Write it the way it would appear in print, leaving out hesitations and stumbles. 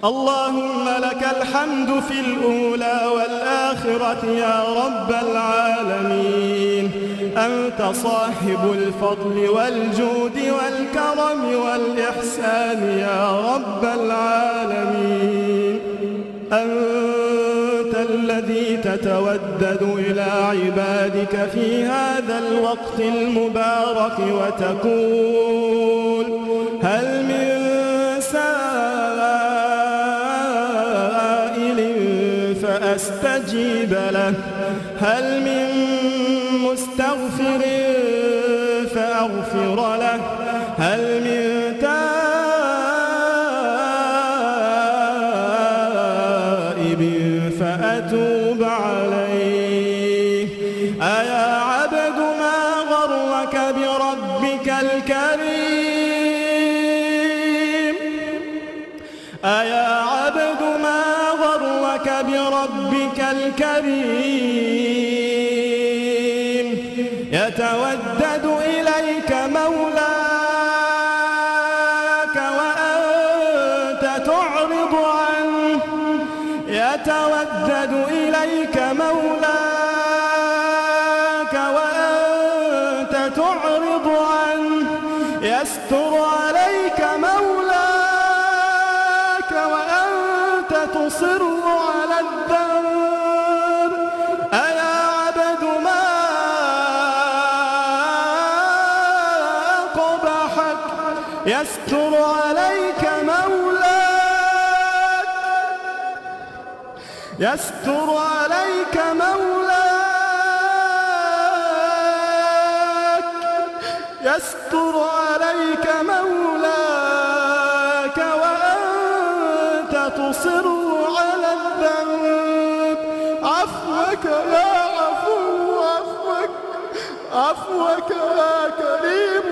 اللهم لك الحمد في الأولى والآخرة يا رب العالمين. أنت صاحب الفضل والجود والكرم والإحسان يا رب العالمين. أنت الذي تتودد إلى عبادك في هذا الوقت المبارك وتقول: هل من سائل فأستجيب له، هل من مستغفر فأغفر له، هل من تائب فأتوب عليه. أيا عبد ما غرك بربك الكريم، أيا عبد ما غرك بربك الكريم. يتودد إليك مولاك وأنت تعرض عنه، يتودد إليك مولاك وأنت تعرض عنه، يستر عليك مولاك وأنت تصر على الذنب. أيا عبد ما قبحك، يستر عليك مولاك، يستر عليك مولاك، يستر عليك مولاك وأنت تصر على الذنب. عفوك يا عفو، عفوك، عفوك يا كريم.